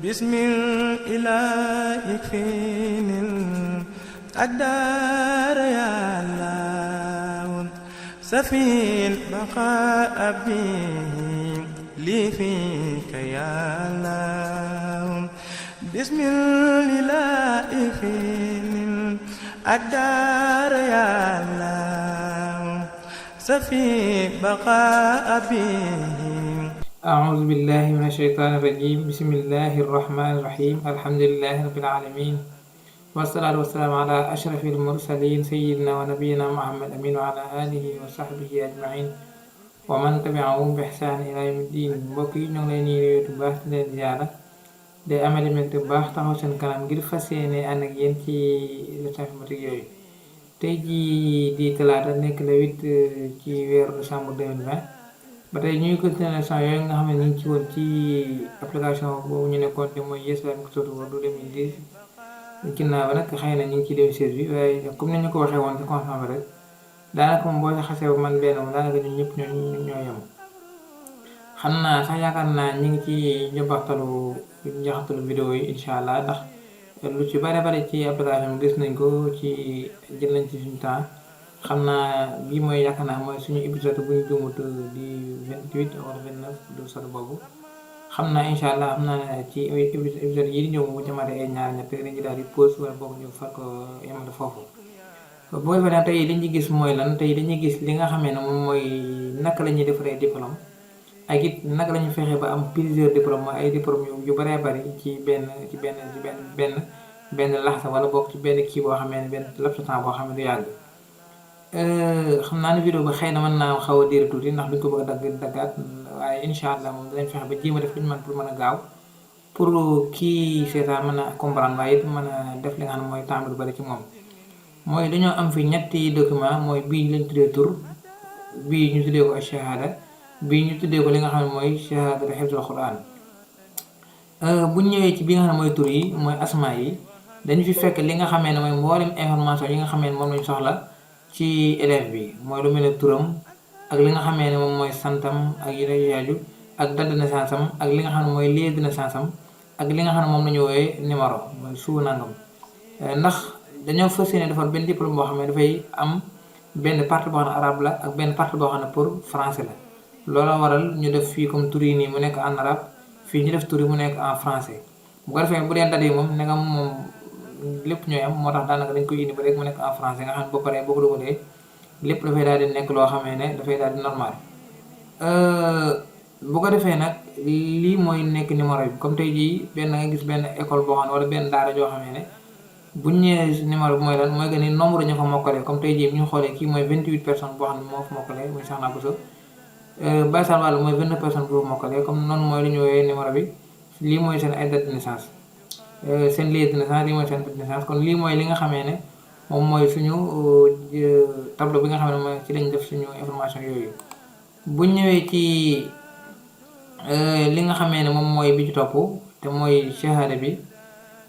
بسم الإله يكفيني الأقدار يا الله سفي البقاء به لي فيك يا الله بسم الإله يكفيني الأقدار يا الله سفي بقاء به. أعوذ بالله من الشيطان الرجيم. بسم الله الرحمن الرحيم. الحمد لله رب العالمين والصلاة والسلام على أشرف المرسلين سيدنا ونبينا محمد أمين وعلى آله وصحبه أجمعين ومن تبعهم بإحسان إلى يوم الدين. mbokk yi ñoo ngi leen di nuyu bu baax di leen ziyaara day amali mbégte bu baax taxaw seen kanam ngir fas yéene ànd ak yéen ci leçon informatique yooyu. tey jii di talaata nekk le 8 ci weeru décembre 2020 ba tey ñuy continuer leçon yooyu nga xam ne ñu ngi ci woon ci application boobu ñu nekkoon te mooy Yes Microsoft Word 2010 ginnaaw ba nag xëy na ñu ngi ci 2016 bi waaye comme ni ñu ko waxee woon ci conférence bi rek daanaka moom boo xasee ba man benn moom daanaka ñun ñëpp ñoo yem. xam naa sax yaakaar naa ñu ngi ci njaxtalu vidéo yi incha allah ndax lu ci bare ci application bi gis nañ ko ci jël nañ ci suñu temps. xam naa bii mooy yaakaar naa mooy suñu épisode bu ñu juumut di 28 wala 29 du sot boobu xam naa incha allah xam naa ci épisode yi di ñëw bu jëmale ay ñaar ñett dañuy daal di pause wala boobu ñu far ko yemale foofu. bu ko defee nag tey li ñu gis mooy lan tey dañuy gis li nga xamee ne moom mooy naka la ñuy defaree diplôme ak it naka la ñuy fexe ba am plusieurs diplôme mooy ay diplôme yu bëree bëri ci benn laxsa wala bokk ci benn kii boo xamee ne benn laps de temps boo xam ne du yàgg. xam naa ne vidéo bi xëy na mën naa xaw a diir tuuti ndax duñ ko bëgg a daggaat waaye incha allah moom dinañ fexe ba jéem a def lu ñu mën pour mën a gaaw pour kii seetaan mën a comprendre waaye it mën a def li nga xam ne mooy temps bi du bari ci moom. mooy dañoo am fi ñetti document mooy bii lañ tuddee tur bii ñu tuddee ko shahada bii ñu tuddee ko li nga xam ne mooy shahada de hifzul Quran. bu ñëwee ci bi nga xam ne mooy tur yi mooy asma yi dañu fi fekk li nga xamee ne mooy mboolem information yi nga xamee ne moom lañ soxla ci élève bi mooy lu mel ne turam ak li nga xamee ne moom mooy santam ak yu yaaju ak date de naissance am ak li nga xam ne mooy lieu de naissance am ak li nga xam ne moom la ñu woowee numéro mooy suu nangam. ndax dañoo fas yéene defar benn diplôme boo xam ne dafay am benn partie boo xam ne arabe la ak benn partie boo xam ne pour français la loola waral ñu def fii comme tur yi nii mu nekk en arabe fii ñu def tur yi mu nekk en français bu ko defee bu dee date yi moom ne nga moom lépp ñooy am moo tax daanaka dañ koy indi ba rek mu nekk en français nga xam ne boo paree boo ko dugalee lépp dafay daal di nekk loo xamee ne dafay daal di normal. bu ko defee nag lii mooy nekk numéro bi comme tey jii benn nga gis benn école boo xam ne wala benn daara joo xamee ne buñ ñëwee numéro bi mooy lan mooy que ni nombre ñu fa mokkalee comme tey jii bu ñu xoolee kii mooy 28 personnes boo xam ne moo fa mokkalee muy Soxna Bousso Baye Sall Wàll mooy 29 personnes bu fa mokkalee comme noonu mooy lu ñu woowee numéro bi lii mooy seen ay date de naissance. seen lieu de naissance lii mooy seen date de naissance kon lii mooy li nga xamee ne moom mooy suñu tableau bi nga xam ne mooy ci lañ def suñu information yooyu. bu ñëwee ci li nga xamee ne moom mooy bi ci topp te mooy shahada bi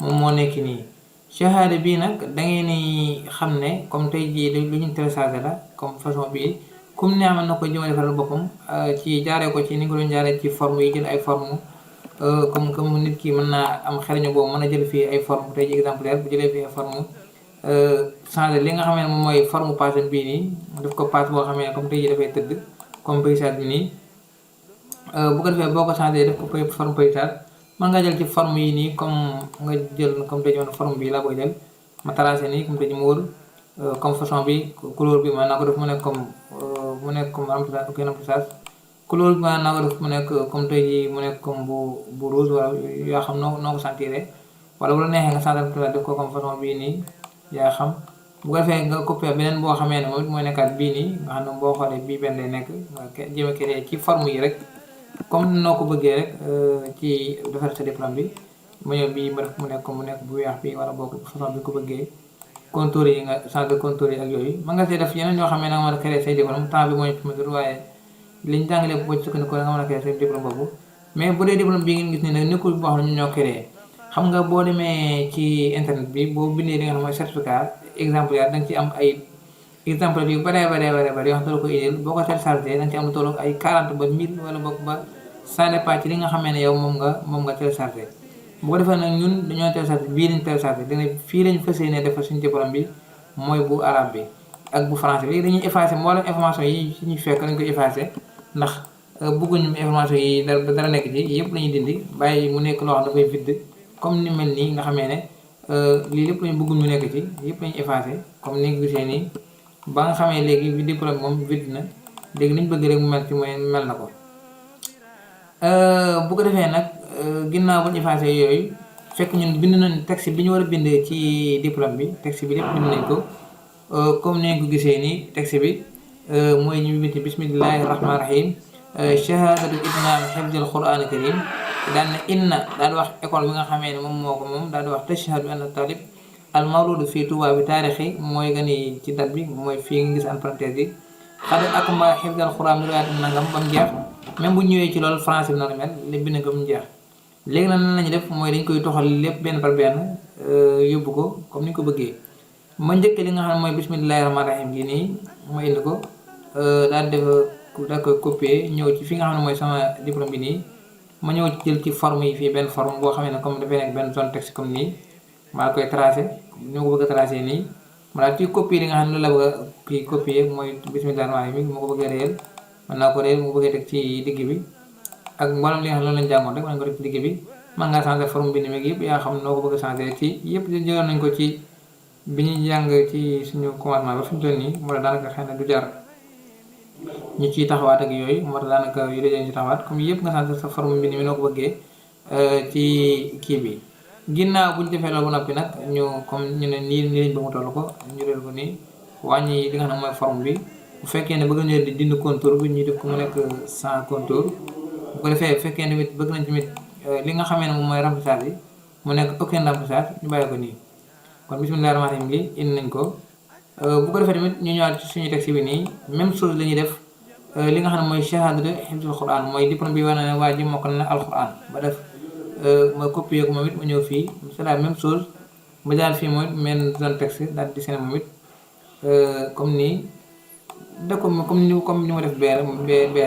moom moo nekk nii shahada bii nag da ngeen ni xam ne comme tey jii lu ñu téléchargé la comme façon bii comme ne amal na ko jëma defaral boppam ci jaaree ko ci ni nga doon jaaree ci forme yi jël ay forme comme nit ki mën naa am xereñu boobu mën a jël fii ay forme tey ji exemplaire bu jëlee fii ay forme changé li nga xamee ne moom mooy forme page bii nii def ko page boo xamee ne comme tey ji dafay tëdd comme paysage bi nii bu ko defee boo ko changé def ko forme paysage mën nga jël ci forme yi nii comme nga jël comme tey ji forme bi laa koy jël ma tracé nii comme tey ji mu wër comme façon bi couleur bi mën naa ko def mu nekk comme remplissage couleur bi maanaam naa ko def mu nekk comme tey jii mu nekk comme bu rouge wala yaa xam noo ko sentiré wala bu la neexee nga sentir def ko comme façon bii nii yaa xam bu ko defee nga copier beneen boo xamee ne moom it mooy nekkaat bii nii nga xam ne boo xoolee bii benn lay nekk nga jéem a créer ci forme yi rek comme noo ko bëggee rek ci defar sa diplôme bi ma ñëw bii ma def mu nekk bu weex bi wala boo façon bi ko bëggee contour yi nga changer contour yi ak yooyu mën nga see def yeneen yoo xamee ne nga mën a créer say diplôme temps bi mooy permettre waaye liñ jàngalee bu ko ci sukkandiku nga mën a créer seen diplôme boobu mais bu dee diplôme bi ngeen gis ne nag nekkul boo xam ne ñu ñoo créé xam nga boo demee ci internet bi boo bindee li nga xam mooy certificat exemplaire da nga ci am ay exemplaire yu bare yoo xam ne ko indil boo ko téléchargé da nga ci am lu tollu ay 40 ba 1000 wala bokk ba ça dépend ci li nga xamee ne yow moom nga téléchargé bu ko defee nag ñun dañoo téléchargé bii lañ téléchargé dina fii lañ fas yéene defar suñu diplôme bi mooy bu arabe bi ak bu français léegi dañuy effacé mboolem information yi ñu fekk dañ koy effacé ndax bëgguñu information yi dara nekk ci yëpp lañuy dindi bàyyi mu nekk loo xam dafay vide comme ni mel nii nga xamee ne lii lépp lañu bëgguñ mu nekk ci yëpp lañu effacé comme ni nga gisee nii ba nga xamee léegi bi diplôme moom vide na léegi niñ bëgg rek mu mel ci mooy mel na ko bu ko defee nag ginnaaw bu ñu effacé yooyu fekk ñun bind nañ texte bi ñu war a bind ci diplôme bi texte bi lépp bind nañ ko comme ni nga ko gisee nii texte bi mooy ñu bind bismillahi rahmaani rahim shahadatu itmaam hifzil qur'aan karim daan na inna daal di wax école bi nga xamee ne moom moo ko moom daal di wax tashhadu anna talib al mawludu fii Touba bi taarixi mooy nga ni ci date bi mooy fii nga gis en parenthèse yi xale ak ma hifzil qur'aan mi riwaayat nangam ba mu jeex même bu ñëwee ci loolu français bi noonu mel li bind ko mu jeex léegi nag nan lañu def mooy dañ koy toxal lépp benn par benn yóbbu ko comme ni ñu ko bëggee ma njëkk li nga xam ne mooy bismillahi rahmaani rahim gi nii ma indi ko daal koy copier ñëw ci fi nga xam ne mooy sama diplôme bi nii ma ñëw jël ci forme yi fii benn forme boo xamee ne comme dafay nekk benn zone texte comme nii maa koy tracé ni ma ko bëgg a tracé nii ma daal ci copier li nga xam ne loolu la bëgg a kii copier mooy bismillahi rahmaani rahim bi ma ko bëggee réel mën naa ko réel mu bëggee teg ci digg bi ak mboolem li nga xam ne loolu lañ jàngoon rek mën nga ko def ci digg bi mën ngaa changer forme bi ni meg yëpp yaa xam noo ko bëgg a changer ci yëpp jëloon nañ ko ci bi ñuy jàng ci suñu commencement ba fi mu toll nii moo tax daanaka xëy na du jar ñu ciy taxawaat ak yooyu moo tax daanaka yu dee ci taxawaat comme yëpp nga changer sa forme bi ni mi noo ko bëggee ci kii bi ginnaaw bu ñu defee loolu ba noppi nag ñu comme ñu ne nii lañ bëgg mu toll ko ñu réel ko nii wàññi li nga xam ne mooy forme bi bu fekkee ne bëgg nañu di dindi contour bi ñu def ko mu nekk sans contour bu ko defee bu fekkee ne bëgg nañ tamit li nga xamee ne moom mooy remplissage bi mu nekk aucun remplissage ñu bàyyi ko nii kon bismillahi rahmaani rahim gi indi nañ ko bu ko defee tamit ñu ñëwaat ci suñu texte bi nii même chose la ñuy def li nga xam ne mooy shahadatu hifzul quran mooy diplôme bi war na ne waa ji mokkal na alquran ba def ma copier ko moom it ma ñëw fii c'est la même chose ma daal fii moom it men zone texte daal di dessiné moom it comme nii da ko comme ni ma def bee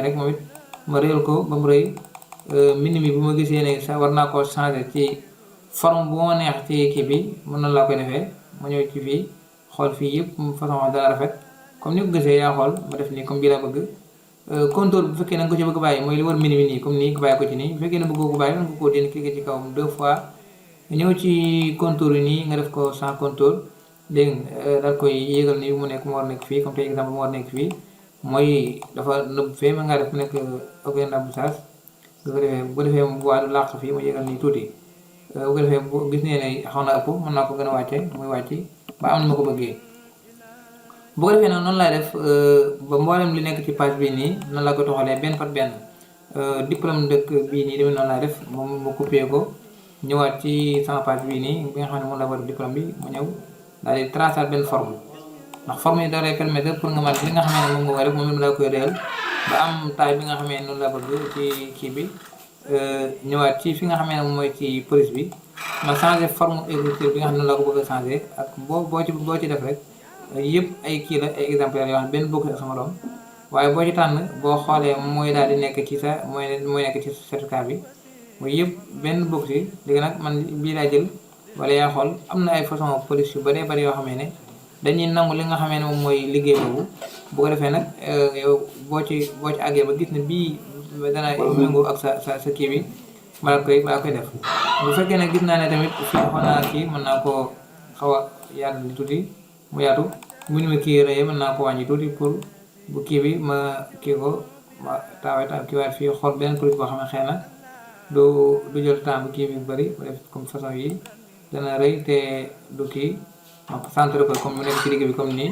rek moom it ma réel ko ba mu rëy mbind mi bu ma gisee ne sax war naa koo changer ci forme bu ma neex ci kii bi mën na laa koy defee ma ñëw ci fii xool fii yëpp façon dana rafet comme ni ko gisee yaa xool ma def nii comme bii la bëgg contour bu fekkee na nga ko ci bëgg bàyyi mooy li war mbind mi nii comme nii nga bàyyi ko ci nii bu fekkee ne bëggoo ko bàyyi nga koo dindi cliquer ci kawam 2 fois ñëw ci contour yi nii nga def ko sans contour dégg nga daal koy yéegal nii mu nekk mu war nekk fii comme tey exemple mu war nekk fii mooy dafa nëbb fee mën ngaa def mu nekk aucun remplissage bu ko defee bu waa du làq fii mu yéegal nii tuuti bu ko defee bu gis nee ne xaw na ëpp mën naa ko gën a wàcce muy wàcc ba am na ma ko bëggee bu ko defee nag noonu laay def ba mboolem li nekk ci page bii nii noonu laa ko toxalee benn par benn diplôme dëkk bii nii tamit noonu laay def moom ma copier ko ñëwaat ci sama page bii nii bi nga xam ne moom la war diplôme bi mu ñëw daal di tracer benn forme ndax forme yi da lay permettre pour nga mën li nga xamee ne moom nga war rek moom it laa koy réel ba am taille bi nga xamee ne noonu la bëgg ci kii bi ñëwaat ci fi nga xamee ne moom mooy ci police bi ma changé forme écriture bi nga xam ne laa ko bëgg a changé ak boo ci def rek yëpp ay kii la ay exemplaires yoo xam ne benn bokk ak sama doom waaye boo ci tànn boo xoolee mooy daal di nekk ci sa mooy nekk ci certificat bi mooy yëpp benn bokk si léegi nag man bii laa jël wala yaa xool am na ay façon police yu bëree bëri yoo xamee ne dañuy nangu li nga xamee ne moom mooy liggéey boobu bu ko defee nag yow boo ci àggee ba gis ne bii dana méngoo ak sa kii bi ma koy def bu fekkee ne gis naa ne tamit fii xaw naa kii mën naa koo xaw a yaatu tuuti mu yaatu mu ni ma kii rëyee mën naa ko wàññi tuuti pour bu kii bi ma kii ko ma kiiwaat fii xool benn police boo xam ne xëy na du jël temps bu kii bi bëri ma def comme façon yi dana rëy te du kii ma centré ko comme mu nekk ci digg bi comme nii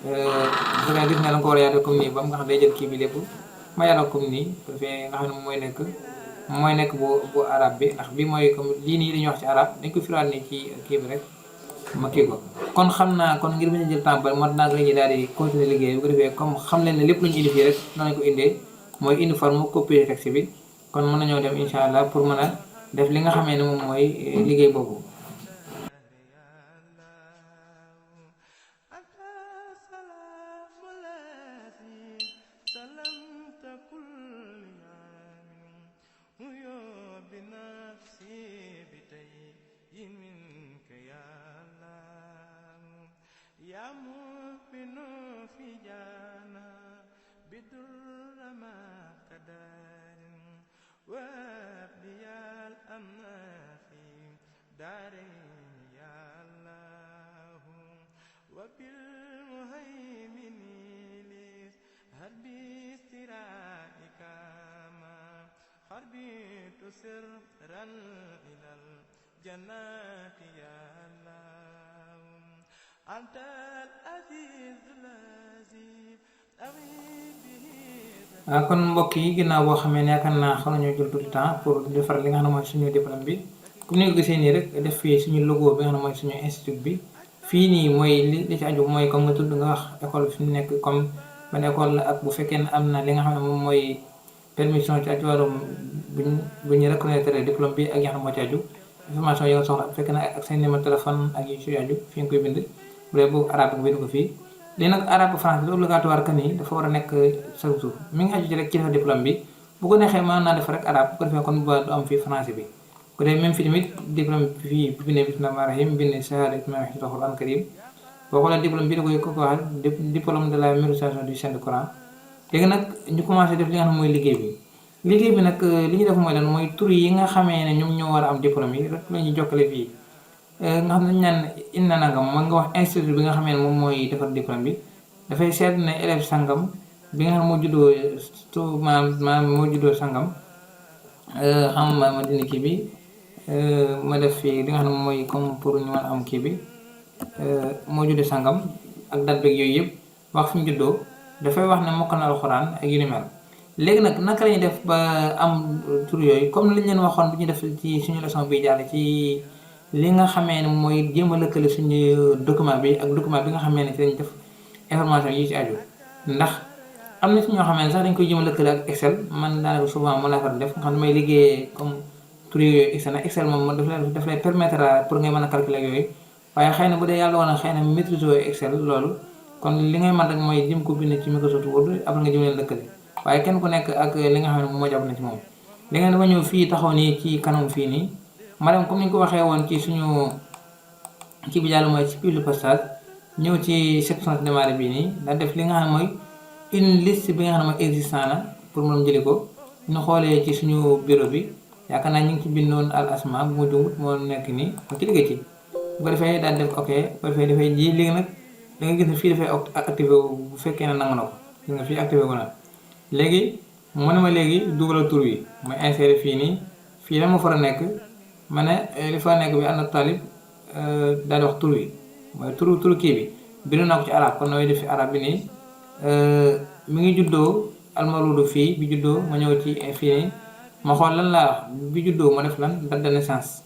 bu fekkee gis nga da nga ko war a yaatu comme nii ba mu nga xam day jël kii bi lépp ma yaatal comme nii bu defee nga xam ne mooy nekk bu arab bi ndax bi mooy comme lii nii dañuy wax ci arab dañ ko firaat nii ci kii bi rek ma kii ko kon xam naa kon ngir bañ a jël temps ba mat naa lañuy daal di continuer liggéey bu ko defee comme xam leen ne lépp lu ñu indi fii rek noonu ko indee mooy uniforme copier texte bi kon mën nañoo dem incha allah pour mën a def li nga xamee ne moom mooy liggéey boobu سلمت كل عام بنفسي وبالمهيمن هل باسترائك ما خربت سرا إلى الجنات يا الله أنت العزيز الذي أمين به kon mbokk yi ginnaaw boo xamee ne yaakaar naa xam nañoo jël tuuti temps pour defar li nga xam ne mooy suñu diplôme bi comme ni nga gisee nii rek def fii suñu logo bi nga xam ne mooy suñu institut bi fii nii mooy li ci aju mooy comme nga tudd nga wax école fi mu nekk comme ban école la ak bu fekkee ne am na li nga xam ne moom mooy permission ci aju wàllum bu ñu reconnaître diplôme bi ak yi nga xam ne moo ci aju information yi nga soxla bu fekkee ne ak seen numéro téléphone ak yi ci aju fi nga koy bind bu dee boobu arabe nga bind ko fii lii nag arabe français bi obligatoire que ni dafa war a nekk chaque jour mi ngi aju ci rek ci defar diplôme bi bu ko neexee mën naa def rek arabe bu ko defee kon bu du am fii français bi bu dee même fii tamit diplôme fii bu bindee bismillaahi rahmaani rahiim bind shahada itmaam hifzul Qur'aan karim boo xoolee diplôme bi da koy ko waxal diplôme de la mémorisation du Saint Coran léegi nag ñu commencé def li nga xam ne mooy liggéey bi nag li ñu def mooy lan mooy tur yi nga xamee ne ñoom ñoo war a am diplôme yi rek la ñuy jokkale fii nga xam ne dañu naan inna nangam mooy nga wax institut bi nga xamee ne moom mooy defar diplôme bi dafay seet ne élève sangam bi nga xam ne moo juddoo maanaam moo juddoo sangam xam ma dindi kii bi ma def fii li nga xam ne mooy comme pour ñu mën a am kii bi moo juddoo sangam ak date beeg yooyu yëpp wax fi ñu juddoo dafay wax ne mokkal na alxuraan ak yu ni mel léegi nag naka la ñuy def ba am tur yooyu comme li ñu leen waxoon bi ñu def ci suñu leçon bi jàll ci li nga xamee ne mooy jéem a lëkkale suñu document bi ak document bi nga xamee ne ci lañ def information yi ci aju ndax am na ci ñoo xamee ne sax dañ koy jéem a lëkkale ak Excel man daanaka souvent mu laa fa def nga xam ne may liggéeyee comme tur yooyu Excel nag Excel moom daf lay permettre pour ngay mën a calculer yooyu waaye xëy na bu dee yàlla woon na xëy na maîtriser Excel loolu kon li ngay mën rek mooy jëm ko bind ci Microsoft Word après nga jëm leen lëkkale waaye kenn ku nekk ak li nga xam ne moom moo jàpp na ci moom li nga dama ñëw fii taxaw nii ci kanam fii nii ma dem comme ni ñu ko waxee woon ci suñu kii bi jàll mooy ci pile postage ñëw ci section de démarrage bii nii daal def li nga xam ne mooy une liste bi nga xam ne mooy existant na pour mu jëli ko ñu xoolee ci suñu bureau bi yaakaar naa ñu ngi ci bindoon al asma bu ma jumut moo nekk nii ma ci liggéey ci bu ko defee daal def ok bu ko defee dafay ji léegi nag da nga gis ne fii dafay activé bu fekkee ne nangu na ko gis nga fii activé wu na léegi mu ne ma léegi dugalal tur wi mooy inséré fii nii fii la ma fa nekk ma ne li fa nekk bi ànd ak talib daal di wax tur wi mooy turu kii bi bind naa ko ci arab kon nooy def fi arab bi nii mi ngi juddoo almaludu fii bi juddoo ma ñëw ci fii nii ma xool lan laa wax bi juddoo ma def lan date de naissance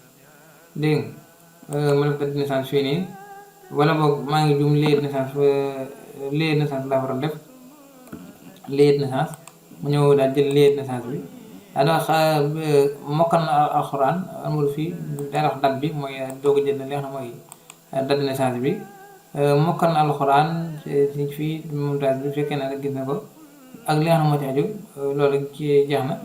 dégg nga ma def date de naissance fii nii wala boog maa ngi jum lieu de naissance laa war a def lieu de naissance mu ñëw daal jël lieu de naissance bi daa di wax mokkal na alxuraan amul fii daa wax date bi mooy doog a jël li nga xam mooy date de naissance bi mokkal na alxuraan ci fii montage bi fekkee na rek gis na ko ak li nga xam moo ci aju loolu ci jeex na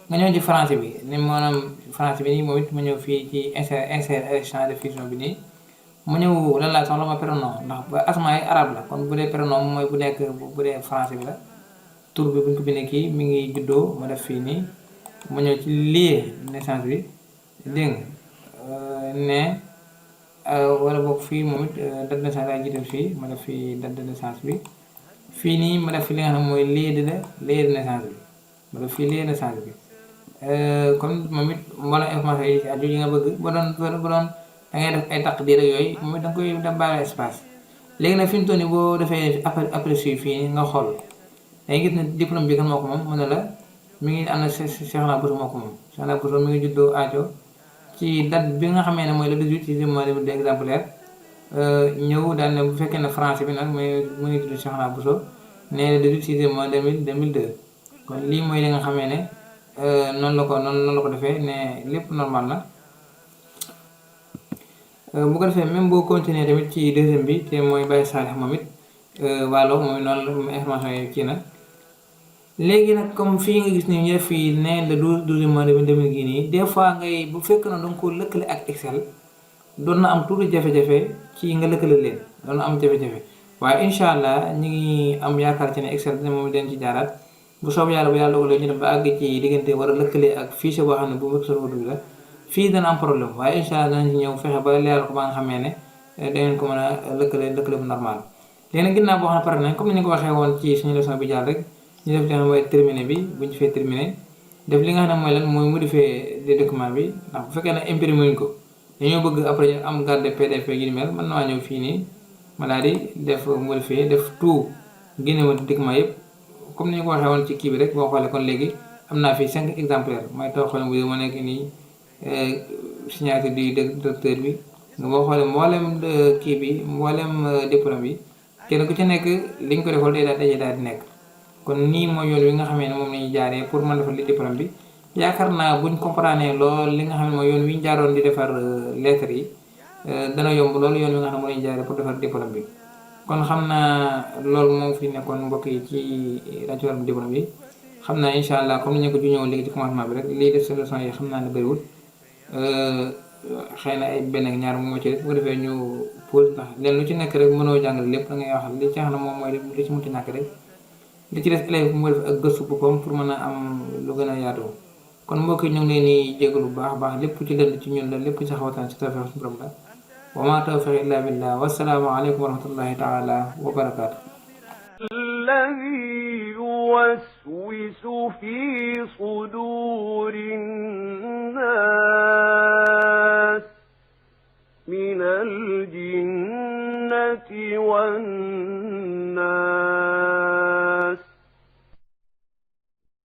nga ñëw ci français bi ni maanaam français bi nii moom it ma ñëw fii ci insert champ de fonction bi nii mu ñëw lan laa soxla ma prénom ndax ba asma yi arabe la kon bu dee prénom mooy bu nekk bu dee français bi la tur bi bu ñu ko bindee kii mi ngi juddoo ma def fii nii ma ñëw ci lieu naissance bi dégg nga ne wala boog fii moom it date de naissance laay jiital fii ma def fii date de naissance bi fii nii ma def fi li nga xam ne mooy lieu de naissance bi ma def fii lieu de naissance bi comme moom it mboolem information yi ci aju yi nga bëgg ba doon da ngay def ay taqdir ak yooyu moom it da nga koy dem bàyyi espace léegi nag fi mu toll nii boo defee aperçu fii nga xool dangay gis ne diplôme bi kan moo ko moom mu ne la mi ngi ànd Cheikh Na Bousso moo ko moom Cheikh Na Bousso mi ngi juddoo aajo ci date bi nga xamee ne mooy le 18 ci mois de exemplaire ñëw daal ne bu fekkee ne français bi nag mu ngi tudd Cheikh Na Bousso ne le 18 ci mois 2002 kon lii mooy li nga xamee ne noonu la ko defee ne lépp normal na bu ko defee même boo continuer tamit ci deuxième bi te mooy Baye Salih moom it wàllo mooy noonu information yi kii na léegi nag comme fii nga gis ni ñu def fii ne le 12 mois 2000 gii nii des fois ngay bu fekk na danga ko lëkkale ak Excel doon na am tuuti jafe-jafe ci nga lëkkale leen doon na am jafe-jafe waaye incha allah ñu ngi am yaakaar ci ne Excel dina moom den ci jaaraat bu soob yàlla bu yàlla dogalee ñu dem ba àgg ci diggante war a lëkkale ak fichier boo xam ne bu Microsoft Word la fii dana am problème waaye incha allah danañ ci ñëw fexe ba leeral ko ba nga xamee ne dangeen ko mën a lëkkale bu normal léegi nag ginnaaw boo xam ne pare nañ comme ni ñu ko waxee woon ci suñu leçon bi jàll rek ñu def li nga xam ne mooy terminé bi bu ñu fee terminé def li nga xam ne mooy lan mooy modifier des documents bi ndax bu fekkee ne imprimé wuñ ko dañoo bëgg après ñu am garde PDF yi ni mel mën naa ñëw fii nii ma daal di def modifier def tout génne woon document yëpp comme ni ñu ko waxee woon ci kii bi rek boo xoolee kon léegi am naa fi 5 exemplaires mooy taw xool bu ma nekk nii signature du directeur bi nga boo xoolee mboolem kii bi mboolem diplôme bi kenn ku ci nekk liñ ko defal day daal di nekk kon nii mooy yoon wi nga xamee ne moom la ñuy jaaree pour mën defal li diplôme bi yaakaar naa buñ comprendre lool li nga xam ne mooy yoon wi ñu jaaroon di defar lettres yi dana yomb loolu yoon wi nga xam ne moo la ñuy jaaree pour defar diplôme bi kon xam naa loolu moom fi nekkoon mbokk yi ci rajo diplôme bi xam naa incha allah comme ni ñu ko juñëwoon léegi ci commencement bi rek lii def seen leçon yi xam naa ne bëriwul xëy na ay benn ak ñaar moo ci def bu ko defee ñu pause ndax leen lu ci nekk rek mënoo jàngale lépp da ngay wax li ci xam ne moom mooy li ci mënti ñàkk rek li ci des élève mu def ak gëstu boppam pour mën a am lu gën a yaatu kon mbokk yi ñu ngi leen di jégalu bu baax a baax lépp ci lënd ci ñun la lépp ci xawataan ci tawfeex suñu borom la wa ma tawfiq illa billah wassalaamu aleykum wa rahmatullahi taala wa barakaatu الذي يوسوس في صدور